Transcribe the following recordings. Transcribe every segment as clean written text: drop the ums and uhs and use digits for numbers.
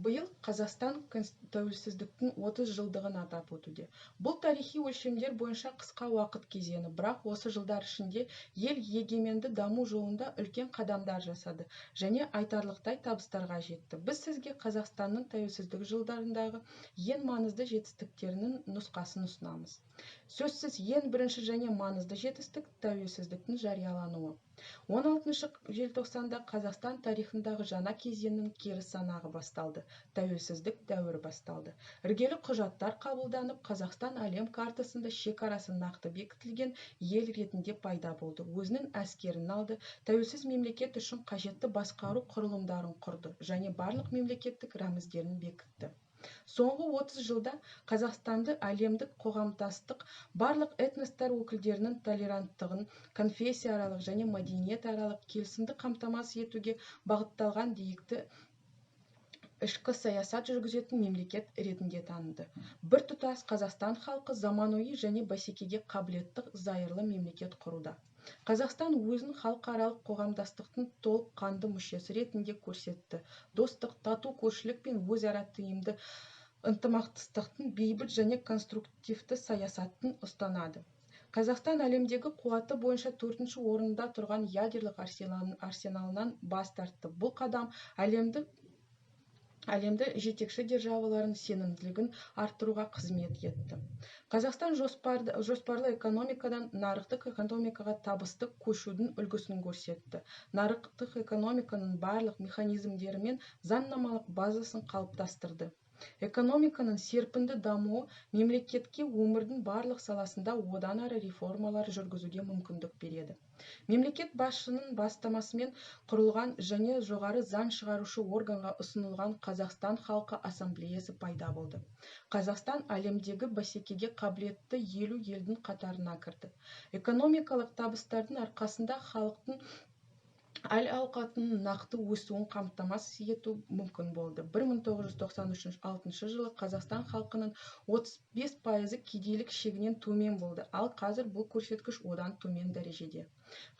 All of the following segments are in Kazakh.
Биыл Қазақстан тәуелсіздіктің 30 жылдығын атап өтуде. Бұл тарихи өлшемдер бойынша қысқа уақыт кезеңі, бірақ осы жылдар ішінде ел егеменді даму жолында үлкен қадамдар жасады және айтарлықтай табыстарға жетті. Біз сізге Қазақстанның тәуелсіздік жылдарындағы ең маңызды жетістіктерінің нұсқасын ұсынамыз. Сөзсіз, ең бірінші және маңызды жетістік – тәуелсіздіктің жариялануы. 16 желтоқсанда Қазақстан тарихындағы жаңа кезеңнің кері санағы басталды, тәуелсіздік дәуірі басталды. Іргелі құжаттар қабылданып, Қазақстан әлем картасында шекарасы нақты бекітілген ел ретінде пайда болды, өзінің әскерін алды, тәуелсіз мемлекет үшін қажетті басқару құрылымдарын құрды және барлық мемлекеттік рәміздерін бекітті. Соңғы 30 жылда Қазақстанды әлемдік қоғамдастық барлық этностар өкілдерінің толеранттығын, конфессияаралық және мәдениетаралық келісімді қамтамасыз етуге бағытталған дәйекті ішкі саясат жүргізетін мемлекет ретінде таныды. Біртұтас Қазақстан халқы заманауи және бәсекеге қабілетті зайырлы мемлекет құруда. Қазақстан өзін халықаралық қоғамдастықтың толыққанды мүшесі ретінде көрсетті, достық, тату көршілік пен өзара тиімді ынтымақтастықтың бейбіт және конструктивті саясатын ұстанады. Қазақстан әлемдегі қуаты бойынша төртінші орында тұрған ядерлық арсеналынан бас тартты. Бұл қадам әлемді жетекші державалардың сенімділігін арттыруға қызмет етті. Қазақстан жоспарлы экономикадан нарықтық экономикаға табысты көшудің үлгісін көрсетті, нарықтық экономиканың барлық механизмдері мен заңнамалық базасын қалыптастырды. Экономиканың серпінді дамуы мемлекетке өмірдің барлық саласында одан ары реформалар жүргізуге мүмкіндік береді. Мемлекет басшысының бастамасымен құрылған және жоғары заң шығарушы органға ұсынылған Қазақстан халқы Ассамблеясы пайда болды. Қазақстан әлемдегі бәсекеге қабілетті 50 елдің қатарына кірді. Экономикалық табыстардың арқасында халықтың әл-ауқатының нақты өсуін қамтамасыз ету мүмкін болды. 1996 жылы Қазақстан халқының 35%-ы кедейлік шегінен төмен болды, ал қазір бұл көрсеткіш одан төмен дәрежеде.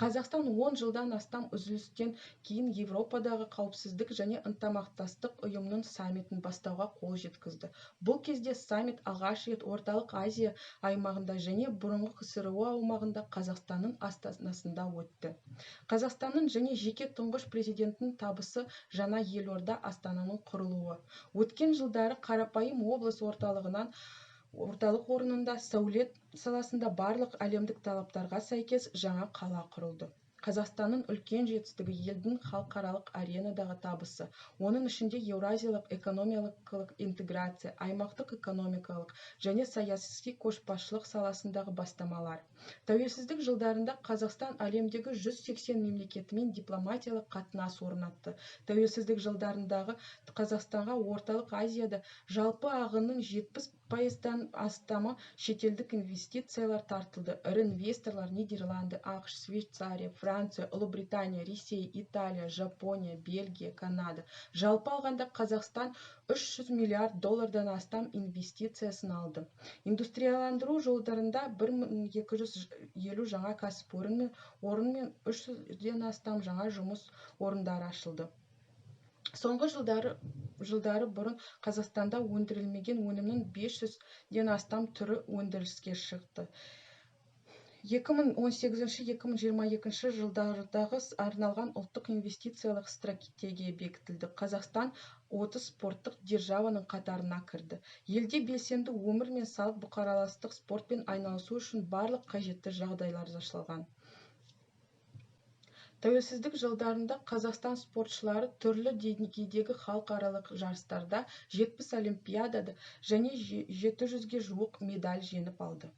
Қазақстан 10 жылдан астам үзілістен кейін Еуропадағы қауіпсіздік және ынтымақтастық ұйымының саммитін бастауға қол жеткізді. Бұл кезде саммит алғаш рет Орталық Азия аймағында және бұрынғы КСРО аумағында, Қазақстанның астанасында өтті. Қазақстанның және жеке Тұңғыш Президенттің табысы – жаңа елорда Астананың құрылуы. Өткен жылдары қарапайым облыс орталығынан орталық орнында сәулет саласында барлық әлемдік талаптарға сәйкес жаңа қала құрылды. Қазақстанның үлкен жетістігі – елдің халықаралық аренадағы табысы, оның ішінде еуразиялық экономикалық интеграция, аймақтық экономикалық және саяси көшбасшылық саласындағы бастамалар. Тәуелсіздік жылдарында Қазақстан әлемдегі 180 мемлекетімен дипломатиялық қатынас орнатты. Тәуелсіздік жылдарындағы Қазақстанға Орталық Азияда жалпы ағынның 70%-дан астамы шетелдік инвестициялар тартылды. Ірі инвесторлар – Нидерланды, АҚШ, Швейцария, Франция, Ұлыбритания, Ресей, Италия, Жапония, Бельгия, Канада. Жалпы алғанда, Қазақстан 300 миллиард доллардан астам инвестициясын алды. Индустрияландыру жылдарында 1250 жаңа кәсіпорын мен орын мен 300-ден астам жаңа жұмыс орындары ашылды. Соңғы жылдары бұрын Қазақстанда өндірілмеген өнімнің 500-ден астам түрі өндіріске шықты. 2018-2022 жылдардағы арналған ұлттық инвестициялық стратегия бекітілді. Қазақстан 30 спорттық державаның қатарына кірді. Елде белсенді өмір мен сау бұқаралық спортпен айналысу үшін барлық қажетті жағдайлар жасалған. Тәуелсіздік жылдарында Қазақстан спортшылары түрлі деңгейдегі халықаралық жарыстарда, 70 олимпиадада және 700-ге жуық медаль жеңіп алды.